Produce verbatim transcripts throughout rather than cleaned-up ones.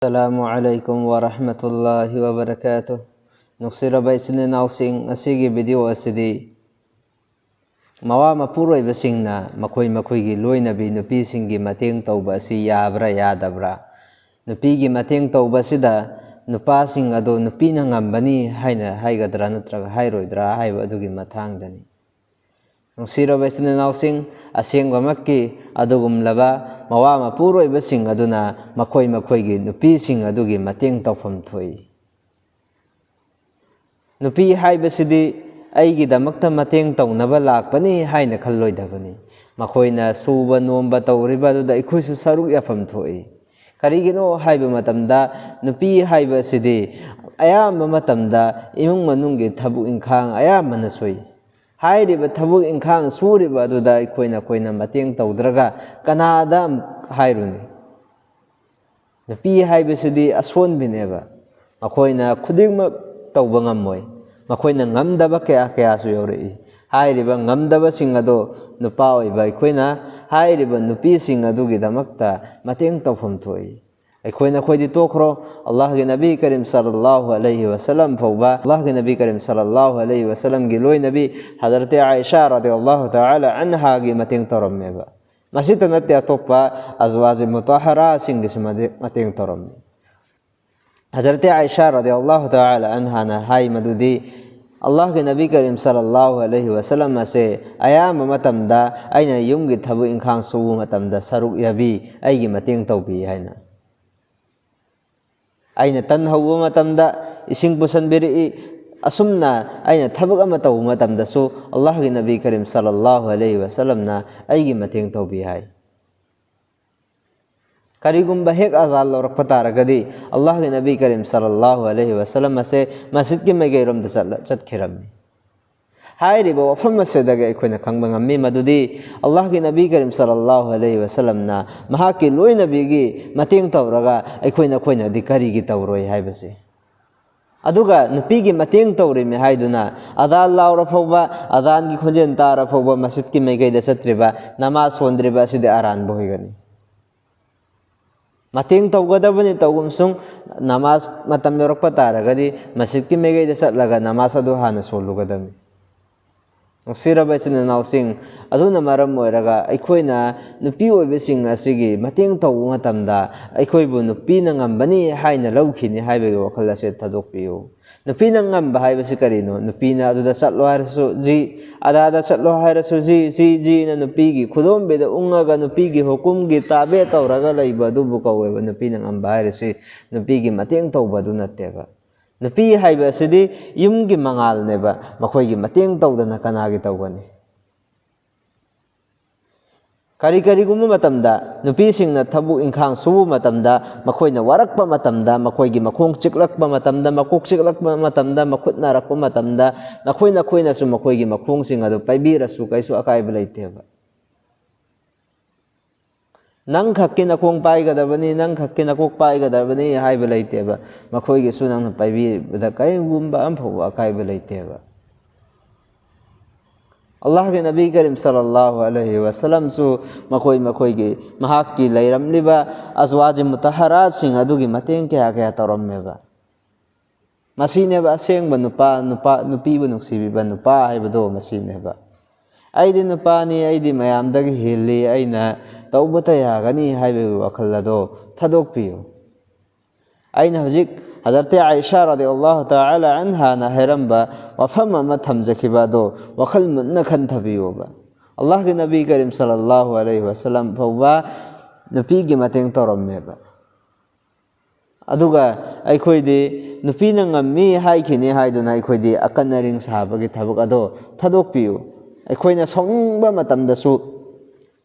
Assalamu alaikum wa rahmatullahi wa barakatuh. ꯅꯨꯡꯁꯤꯔꯕ ꯏꯆꯤꯟ ꯏꯅꯥꯎꯁꯤꯡ, ꯉꯁꯤꯒꯤ video ꯑꯁꯤꯗꯤ ꯃꯋꯥ ꯃꯄꯨꯔꯣꯏꯕꯁꯤꯡꯅ ꯃꯈꯣꯏ ꯃꯈꯣꯏꯒꯤ ꯂꯣꯏꯅꯕꯤ ꯅꯨꯄꯤꯁꯤꯡꯒꯤ ꯃꯇꯦꯡ ꯇꯧꯕ ꯑꯁꯤ ꯌꯥꯕ꯭ꯔꯥ ꯌꯥꯗꯕ꯭ꯔꯥ? ꯅꯨꯄꯤꯒꯤ ꯃꯇꯦꯡ ꯇꯧꯕꯁꯤꯗ ꯅꯨꯄꯥꯁꯤꯡ ꯑꯗꯣ ꯅꯨꯄꯤꯅ ꯉꯝꯕꯅꯤ ꯍꯥꯏꯅ ꯍꯥꯏꯒꯗ꯭ꯔꯥ ꯅꯠꯇ꯭ꯔꯒ ꯍꯥꯏꯔꯣꯏꯗ꯭ꯔꯥ ꯍꯥꯏꯕ ꯑꯗꯨꯒꯤ ꯃꯇꯥꯡꯗꯅꯤ꯫ ꯅꯨꯡꯁꯤꯔꯕ ꯏꯆꯤꯟ ꯏꯅꯥꯎꯁꯤꯡ, ꯑꯁꯦꯡꯕꯃꯛꯀꯤ ꯑꯗꯨꯒꯨꯝꯂꯕ ꯃꯋꯥ ꯃꯄꯨꯔꯣꯏꯕꯁꯤꯡ ꯑꯗꯨꯅ ꯃꯈꯣꯏ ꯃꯈꯣꯏꯒꯤ ꯅꯨꯄꯤꯁꯤꯡ ꯑꯗꯨꯒꯤ ꯃꯇꯦꯡ ꯇꯧꯐꯝ ꯊꯣꯛꯏ꯫ ꯅꯨꯄꯤ ꯍꯥꯏꯕꯁꯤꯗꯤ ꯑꯩꯒꯤꯗꯃꯛꯇ ꯃꯇꯦꯡ ꯇꯧꯅꯕ ꯂꯥꯛꯄꯅꯤ ꯍꯥꯏꯅ ꯈꯜꯂꯣꯏꯗꯕꯅꯤ꯫ ꯃꯈꯣꯏꯅ ꯁꯨꯕ ꯅꯣꯝꯕ ꯇꯧꯔꯤꯕ ꯑꯗꯨꯗ ꯑꯩꯈꯣꯏꯁꯨ ꯁꯔꯨꯛ ꯌꯥꯐꯝ ꯊꯣꯛꯏ꯫ ꯀꯔꯤꯒꯤꯅꯣ ꯍꯥꯏꯕ ꯃꯇꯝꯗ, ꯅꯨꯄꯤ ꯍꯥꯏꯕꯁꯤꯗꯤ ꯑꯌꯥꯝꯕ ꯃꯇꯝꯗ ꯏꯃꯨꯡ ꯃꯅꯨꯡꯒꯤ ꯊꯕꯛ ꯏꯪꯈꯥꯡ ꯑꯌꯥꯝꯕꯅ ꯁꯨꯏ꯫ ꯍꯥꯏꯔꯤꯕ ꯊꯕꯛ ꯏꯪꯈꯥꯡ ꯁꯨꯔꯤꯕ ꯑꯗꯨꯗ ꯑꯩꯈꯣꯏꯅ, ꯑꯩꯈꯣꯏꯅ ꯃꯇꯦꯡ ꯇꯧꯗ꯭ꯔꯒ ꯀꯅꯥꯗ ꯍꯥꯏꯔꯨꯅꯤ? ꯅꯨꯄꯤ ꯍꯥꯏꯕꯁꯤꯗꯤ ꯑꯁꯣꯟꯕꯤꯅꯦꯕ꯫ ꯃꯈꯣꯏꯅ ꯈꯨꯗꯤꯡꯃꯛ ꯇꯧꯕ ꯉꯝꯃꯣꯏ꯫ ꯃꯈꯣꯏꯅ ꯉꯝꯗꯕ ꯀꯌꯥ ꯀꯌꯥꯁꯨ ꯌꯥꯎꯔꯛꯏ꯫ ꯍꯥꯏꯔꯤꯕ ꯉꯝꯗꯕꯁꯤꯡ ꯑꯗꯣ ꯅꯨꯄꯥ ꯑꯣꯏꯕ ꯑꯩꯈꯣꯏꯅ ꯍꯥꯏꯔꯤꯕ ꯅꯨꯄꯤꯁꯤꯡ ꯑꯗꯨꯒꯤꯗꯃꯛꯇ ꯃꯇꯦꯡ ꯇꯧꯐꯝ ꯊꯣꯛꯏ꯫ ꯑꯩꯈꯣꯏ ꯅꯈꯣꯏꯗꯤ ꯇꯣꯛꯈ꯭ꯔꯣ, ꯑꯜꯂꯥꯍꯒꯤ ꯅꯕꯤ ꯀꯔꯤꯝ ꯁꯜꯂꯜꯂꯥꯍꯨ ꯑꯂꯩꯍꯤ ꯋꯁꯜꯂꯝ ꯐꯥꯎꯕ, ꯑꯜꯂꯥꯍꯒꯤ ꯅꯕꯤ ꯀꯔꯤꯝ ꯁꯜꯂꯜꯂꯥꯍꯨ ꯑꯂꯩꯍꯤ ꯋꯁꯜꯂꯝꯒꯤ ꯂꯣꯏꯅꯕꯤ ꯍꯖꯔꯠ ꯑꯥꯏꯁꯥ ꯔꯗꯤꯌꯜꯂꯥꯍꯨ ꯇꯥꯂꯥ ꯑꯟꯍꯥꯒꯤ ꯃꯇꯦꯡ ꯇꯧꯔꯝꯃꯦꯕ꯫ ꯃꯁꯤꯇ ꯅꯠꯇꯦ, ꯑꯇꯣꯞꯄ ꯑꯖꯋꯥꯖꯤ ꯃꯨꯇꯥꯍꯔꯥꯁꯤꯡꯒꯤꯁꯨ ꯃꯇꯦꯡ, ꯃꯇꯦꯡ ꯇꯧꯔꯝꯃꯤ꯫ ꯍꯖꯔꯠ ꯑꯥꯏꯁꯥ ꯔꯗꯤꯌꯜꯂꯥꯍꯨ ꯇꯥꯂꯥ ꯑꯟꯍꯥꯅ ꯍꯥꯏ ꯃꯗꯨꯗꯤ, ꯑꯜꯂꯥꯍꯒꯤ ꯅꯕꯤ ꯀꯔꯤꯝ ꯁꯜꯂꯜꯂꯥꯍꯨ ꯑꯂꯩꯍꯤ ꯋꯁꯜꯂꯝ ꯑꯁꯦ ꯑꯌꯥꯝꯕ ꯃꯇꯝꯗ ꯑꯩꯅ ꯌꯨꯝꯒꯤ ꯊꯕꯛ ꯏꯪꯈꯥꯡ ꯁꯨꯕ ꯃꯇꯝꯗ ꯁꯔꯨꯛ ꯌꯥꯕꯤ, ꯑꯩꯒꯤ ꯃꯇꯦꯡ ꯇꯧꯕꯤ ꯍꯥꯏꯅ꯫ ꯑꯩꯅ ꯇꯟ ꯍꯧꯕ ꯃꯇꯝꯗ ꯏꯁꯤꯡ ꯄꯨꯁꯟꯕꯤꯔꯛꯏ꯫ ꯑꯁꯨꯝꯅ ꯑꯩꯅ ꯊꯕꯛ ꯑꯃ ꯇꯧꯕ ꯃꯇꯝꯗꯁꯨ ꯑꯜꯂꯥꯍꯒꯤ ꯅꯕꯤ ꯀꯔꯤꯝ ꯁꯜꯂꯜꯂꯥꯍꯨ ꯑꯂꯩꯍꯤ ꯋꯁꯜꯂꯝꯅ ꯑꯩꯒꯤ ꯃꯇꯦꯡ ꯇꯧꯕꯤ ꯍꯥꯏ꯫ ꯀꯔꯤꯒꯨꯝꯕ ꯍꯦꯛ ꯑꯖꯥꯟ ꯂꯧꯔꯛꯄ ꯇꯥꯔꯒꯗꯤ, ꯑꯜꯂꯥꯍꯒꯤ ꯅꯕꯤ ꯀꯔꯤꯝ ꯁꯜꯂꯜꯂꯥꯍꯨ ꯑꯂꯩꯍꯤ ꯋꯁꯜꯂꯝ ꯑꯁꯦ ꯃꯁꯖꯤꯗꯀꯤ ꯃꯥꯏꯀꯩꯔꯣꯝꯗ ꯆꯠꯂ-, ꯆꯠꯈꯤꯔꯝꯃꯤ꯫ ꯍꯥꯏꯔꯤꯕ ꯋꯥꯐꯝ ꯑꯁꯤꯗꯒꯤ ꯑꯩꯈꯣꯏꯅ ꯈꯪꯕ ꯉꯝꯃꯤ ꯃꯗꯨꯗꯤ, ꯑꯜꯂꯥꯍꯒꯤ ꯅꯕꯤ ꯀꯔꯤꯝ ꯁꯜꯂꯜꯂꯥꯍꯨ ꯑꯂꯩꯍꯤ ꯋꯁꯜꯂꯝꯅ ꯃꯍꯥꯛꯀꯤ ꯂꯣꯏꯅꯕꯤꯒꯤ ꯃꯇꯦꯡ ꯇꯧꯔꯒ ꯑꯩꯈꯣꯏ ꯅꯈꯣꯏꯅꯗꯤ ꯀꯔꯤꯒꯤ ꯇꯧꯔꯣꯏ ꯍꯥꯏꯕꯁꯦ꯫ ꯑꯗꯨꯒ ꯅꯨꯄꯤꯒꯤ ꯃꯇꯦꯡ ꯇꯧꯔꯤꯃꯤ ꯍꯥꯏꯗꯨꯅ ꯑꯗꯥꯟ ꯂꯥꯎꯔ ꯐꯥꯎꯕ, ꯑꯗꯥꯟꯒꯤ ꯈꯣꯟꯖꯦꯜ ꯇꯥꯔ ꯐꯥꯎꯕ ꯃꯁꯖꯤꯗꯀꯤ ꯃꯥꯏꯀꯩꯗ ꯆꯠꯇ꯭ꯔꯤꯕ, ꯅꯃꯥꯖ ꯁꯣꯟꯗ꯭ꯔꯤꯕ ꯑꯁꯤꯗꯤ ꯑꯔꯥꯟꯕ ꯑꯣꯏꯒꯅꯤ꯫ ꯃꯇꯦꯡ ꯇꯧꯒꯗꯕꯅꯤ꯫ ꯇꯧꯒꯨꯝꯁꯨꯡ ꯅꯃꯥꯖ ꯃꯇꯝ ꯌꯧꯔꯛꯄ ꯇꯥꯔꯒꯗꯤ ꯃꯁꯖꯤꯗꯀꯤ ꯃꯥꯏꯀꯩꯗ ꯆꯠꯂꯒ ꯅꯃꯥꯖ ꯑꯗꯨ ꯍꯥꯟꯅ ꯁꯣꯜꯂꯨꯒꯗꯕꯅꯤ꯫ ꯅꯨꯡꯁꯤꯔꯕ ꯏꯆꯤꯟ ꯏꯅꯥꯎꯁꯤꯡ, ꯑꯗꯨꯅ ꯃꯔꯝ ꯑꯣꯏꯔꯒ ꯑꯩꯈꯣꯏꯅ ꯅꯨꯄꯤ ꯑꯣꯏꯕꯁꯤꯡ ꯑꯁꯤꯒꯤ ꯃꯇꯦꯡ ꯇꯧꯕ ꯃꯇꯝꯗ ꯑꯩꯈꯣꯏꯕꯨ ꯅꯨꯄꯤꯅ ꯉꯝꯕꯅꯤ ꯍꯥꯏꯅ ꯂꯧꯈꯤꯅꯤ ꯍꯥꯏꯕꯒꯤ ꯋꯥꯈꯜ ꯑꯁꯦ ꯊꯥꯗꯣꯛꯄꯤꯌꯨ꯫ ꯅꯨꯄꯤꯅ ꯉꯝꯕ ꯍꯥꯏꯕꯁꯤ ꯀꯔꯤꯅꯣ? ꯅꯨꯄꯤꯅ ꯑꯗꯨꯗ ꯆꯠꯂꯣ ꯍꯥꯏꯔꯁꯨ ꯖꯤ, ꯑꯗꯥꯗ ꯆꯠꯂꯣ ꯍꯥꯏꯔꯁꯨ ꯖꯤ, ꯖꯤ, ꯖꯤꯅ ꯅꯨꯄꯤꯒꯤ ꯈꯨꯗꯣꯝꯕꯤꯗ ꯎꯪꯉꯒ ꯅꯨꯄꯤꯒꯤ ꯍꯨꯀꯨꯝꯒꯤ ꯇꯥꯕꯦ ꯇꯧꯔꯒ ꯂꯩꯕ ꯑꯗꯨꯕꯨ ꯀꯧꯋꯦꯕ ꯅꯨꯄꯤꯅ ꯉꯝꯕ ꯍꯥꯏꯔꯤꯁꯤ꯫ ꯅꯨꯄꯤꯒꯤ ꯃꯇꯦꯡ ꯇꯧꯕ ꯑꯗꯨ ꯅꯠꯇꯦꯕ꯫ ꯅꯨꯄꯤ ꯍꯥꯏꯕ ꯑꯁꯤꯗꯤ ꯌꯨꯝꯒꯤ ꯃꯉꯥꯜꯅꯦꯕ꯫ ꯃꯈꯣꯏꯒꯤ ꯃꯇꯦꯡ ꯇꯧꯗꯅ ꯀꯅꯥꯒꯤ ꯇꯧꯒꯅꯤ? ꯀꯔꯤ ꯀꯔꯤꯒꯨꯝꯕ ꯃꯇꯝꯗ ꯅꯨꯄꯤꯁꯤꯡꯅ ꯊꯕꯛ ꯏꯪꯈꯥꯡ ꯁꯨꯕ ꯃꯇꯝꯗ, ꯃꯈꯣꯏꯅ ꯋꯥꯔꯛꯄ ꯃꯇꯝꯗ, ꯃꯈꯣꯏꯒꯤ ꯃꯈꯣꯡ ꯆꯤꯛꯂꯛꯄ ꯃꯇꯝꯗ, ꯃꯀꯣꯛ ꯆꯤꯛꯂꯛꯄ ꯃꯇꯝꯗ, ꯃꯈꯨꯠ ꯅꯥꯔꯛꯄ ꯃꯇꯝꯗ, ꯅꯈꯣꯏ ꯅꯈꯣꯏꯅꯁꯨ ꯃꯈꯣꯏꯒꯤ ꯃꯈꯣꯡꯁꯤꯡ ꯑꯗꯨ ꯄꯥꯏꯕꯤꯔꯁꯨ ꯀꯩꯁꯨ ꯑꯀꯥꯏꯕ ꯂꯩꯇꯦꯕ꯫ ꯅꯪ ꯈꯛꯀꯤ ꯅꯈꯣꯡ ꯄꯥꯏꯒꯗꯕꯅꯤ, ꯅꯪ ꯈꯛꯀꯤ ꯅꯀꯣꯛ ꯄꯥꯏꯒꯗꯕꯅꯤ ꯍꯥꯏꯕ ꯂꯩꯇꯦꯕ꯫ ꯃꯈꯣꯏꯒꯤꯁꯨ ꯅꯪꯅ ꯄꯥꯏꯕꯤꯕꯗ ꯀꯔꯤꯒꯨꯝꯕ ꯑꯃꯐꯥꯎꯕ ꯑꯀꯥꯏꯕ ꯂꯩꯇꯦꯕ꯫ ꯑꯜꯂꯥꯍꯒꯤ ꯅꯕꯤ ꯀꯔꯤꯝ ꯁꯜꯂꯜꯂꯥꯍꯨ ꯑꯂꯩꯍꯤ ꯋꯥꯁꯜꯂꯝꯁꯨ ꯃꯈꯣꯏ ꯃꯈꯣꯏꯒꯤ, ꯃꯍꯥꯛꯀꯤ ꯂꯩꯔꯝꯂꯤꯕ ꯑꯖꯋꯥꯖꯤ ꯃꯨꯇꯍꯔꯥꯠꯁꯤꯡ ꯑꯗꯨꯒꯤ ꯃꯇꯦꯡ ꯀꯌꯥ ꯀꯌꯥ ꯇꯧꯔꯝꯃꯦꯕ꯫ ꯃꯁꯤꯅꯦꯕ ꯑꯁꯦꯡꯕ ꯅꯨꯄꯥ, ꯅꯨꯄꯥ, ꯅꯨꯄꯤꯕꯨ ꯅꯨꯡꯁꯤꯕꯤꯕ ꯅꯨꯄꯥ ꯍꯥꯏꯕꯗꯣ ꯃꯁꯤꯅꯦꯕ꯫ "ꯑꯩꯗꯤ ꯅꯨꯄꯥꯅꯤ, ꯑꯩꯗꯤ ꯃꯌꯥꯝꯗꯒꯤ ꯍꯦꯜꯂꯤ, ꯑꯩꯅ ꯇꯧꯕꯇ ꯌꯥꯒꯅꯤ" ꯍꯥꯏꯕꯒꯤ ꯋꯥꯈꯜ ꯑꯗꯣ ꯊꯥꯗꯣꯛꯄꯤꯌꯨ꯫ ꯑꯩꯅ ꯍꯧꯖꯤꯛ ꯍꯖꯔꯠꯇꯦ ꯑꯥꯏꯁꯥ ꯔꯗꯤꯌꯜꯂꯥꯍꯨ ꯇꯥꯂꯥ ꯑꯟꯍꯥꯅ ꯍꯥꯏꯔꯝꯕ ꯋꯥꯐꯝ ꯑꯃ ꯊꯝꯖꯈꯤꯕ ꯑꯗꯣ ꯋꯥꯈꯜ ꯃꯨꯟꯅ ꯈꯟꯊꯕꯤꯌꯣꯕ꯫ ꯑꯜꯂꯥꯍꯒꯤ ꯅꯕꯤ ꯀꯔꯤꯝ ꯁꯜꯂꯜꯂꯥꯍꯨ ꯑꯂꯩꯍꯤ ꯋꯥꯁꯜꯂꯝ ꯐꯥꯎꯕ ꯅꯨꯄꯤꯒꯤ ꯃꯇꯦꯡ ꯇꯧꯔꯝꯃꯦꯕ꯫ ꯑꯗꯨꯒ ꯑꯩꯈꯣꯏꯗꯤ ꯅꯨꯄꯤꯅ ꯉꯝꯃꯤ ꯍꯥꯏꯈꯤꯅꯤ ꯍꯥꯏꯗꯨꯅ ꯑꯩꯈꯣꯏꯗꯤ ꯑꯀꯟ ꯑꯔꯤꯡ ꯁꯥꯕꯒꯤ ꯊꯕꯛ ꯑꯗꯣ ꯊꯥꯗꯣꯛꯄꯤꯌꯨ꯫ ꯑꯩꯈꯣꯏꯅ ꯁꯥꯎꯅꯤꯡꯕ ꯃꯇꯝꯗꯁꯨ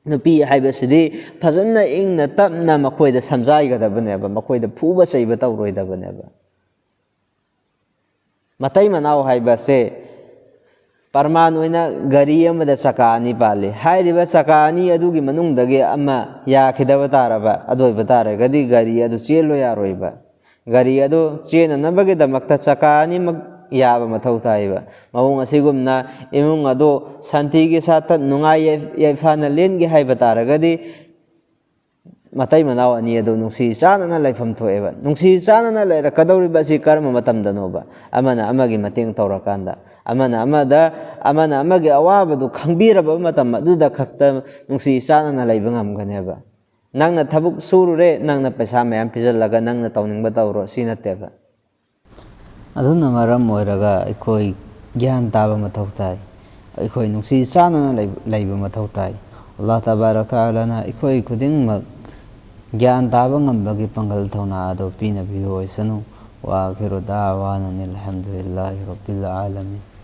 ꯅꯨꯄꯤ ꯍꯥꯏꯕꯁꯤꯗꯤ ꯐꯖꯅ ꯏꯪꯅ ꯇꯞꯅ ꯃꯈꯣꯏꯗ ꯁꯝꯖꯥꯏꯒꯗꯕꯅꯦꯕ, ꯃꯈꯣꯏꯗ ꯐꯨꯕ ꯆꯩꯕ ꯇꯧꯔꯣꯏꯗꯕꯅꯦꯕ꯫ ꯃꯇꯩ ꯃꯅꯥꯎ ꯍꯥꯏꯕꯁꯦ ꯄ꯭ꯔꯃꯥꯟ ꯑꯣꯏꯅ ꯒꯥꯔꯤ ꯑꯃꯗ ꯆꯀꯥ ꯑꯅꯤ ꯄꯥꯜꯂꯤ꯫ ꯍꯥꯏꯔꯤꯕ ꯆꯀꯥ ꯑꯅꯤ ꯑꯗꯨꯒꯤ ꯃꯅꯨꯡꯗꯒꯤ ꯑꯃ ꯌꯥꯈꯤꯗꯕ ꯇꯥꯔꯕ, ꯑꯗꯨ ꯑꯣꯏꯕ ꯇꯥꯔꯒꯗꯤ ꯒꯥꯔꯤ ꯑꯗꯨ ꯆꯦꯜꯂꯨ ꯌꯥꯔꯣꯏꯕ꯫ ꯒꯥꯔꯤ ꯑꯗꯨ ꯆꯦꯟꯅꯅꯕꯒꯤꯗꯃꯛꯇ ꯆꯀꯥ ꯑꯅꯤꯃꯛ ꯌꯥꯕ ꯃꯊꯧ ꯇꯥꯏꯕ꯫ ꯃꯑꯣꯡ ꯑꯁꯤꯒꯨꯝꯅ ꯏꯃꯨꯡ ꯑꯗꯨ ꯁꯥꯟꯇꯤꯒꯤ ꯁꯥꯠꯇ ꯅꯨꯡꯉꯥꯏ ꯌꯥꯏ-, ꯌꯥꯏꯐꯅ ꯂꯦꯟꯒꯦ ꯍꯥꯏꯕ ꯇꯥꯔꯒꯗꯤ ꯃꯇꯩ ꯃꯅꯥꯎ ꯑꯅꯤ ꯑꯗꯨ ꯅꯨꯡꯁꯤ ꯆꯥꯟꯅꯅ ꯂꯩꯐꯝ ꯊꯣꯛꯑꯦꯕ꯫ ꯅꯨꯡꯁꯤ ꯆꯥꯟꯅꯅ ꯂꯩꯔꯛꯀꯗꯧꯔꯤꯕ ꯑꯁꯤ ꯀꯔꯝꯕ ꯃꯇꯝꯗꯅꯣꯕ? ꯑꯃꯅ ꯑꯃꯒꯤ ꯃꯇꯦꯡ ꯇꯧꯔꯀꯥꯟꯗ, ꯑꯃꯅ ꯑꯃꯗ, ꯑꯃꯅ ꯑꯃꯒꯤ ꯑꯋꯥꯕꯗꯨ ꯈꯪꯕꯤꯔꯕ ꯃꯇꯝ ꯑꯗꯨꯗ ꯈꯛꯇ ꯅꯨꯡꯁꯤ ꯆꯥꯟꯅꯅ ꯂꯩꯕ ꯉꯝꯒꯅꯦꯕ꯫ ꯅꯪꯅ ꯊꯕꯛ ꯁꯨꯔꯨꯔꯦ, ꯅꯪꯅ ꯄꯩꯁꯥ ꯃꯌꯥꯝ ꯄꯤꯁꯤꯜꯂꯒ ꯅꯪꯅ ꯇꯧꯅꯤꯡꯕ ꯇꯧꯔꯣ, ꯁꯤ ꯅꯠꯇꯦꯕ꯫ ꯑꯗꯨꯅ ꯃꯔꯝ ꯑꯣꯏꯔꯒ ꯑꯩꯈꯣꯏ ꯒ꯭ꯌꯥꯟ ꯇꯥꯕ ꯃꯊꯧ ꯇꯥꯏ꯫ ꯑꯩꯈꯣꯏ ꯅꯨꯡꯁꯤ ꯆꯥꯟꯅꯅ ꯂꯩ-, ꯂꯩꯕ ꯃꯊꯧ ꯇꯥꯏ꯫ ꯑꯜꯂꯥꯍ ꯇꯕꯥꯔꯛ ꯇꯥꯂꯥꯅ ꯑꯩꯈꯣꯏ ꯈꯨꯗꯤꯡꯃꯛ ꯒ꯭ꯌꯥꯟ ꯇꯥꯕ ꯉꯝꯕꯒꯤ ꯄꯥꯡꯒꯜ ꯊꯧꯅꯥ ꯑꯗꯨ ꯄꯤꯅꯕꯤꯌꯨ ꯑꯣꯏꯁꯅꯨ꯫ وآخر دعوانا أن الحمد لله رب العالمين.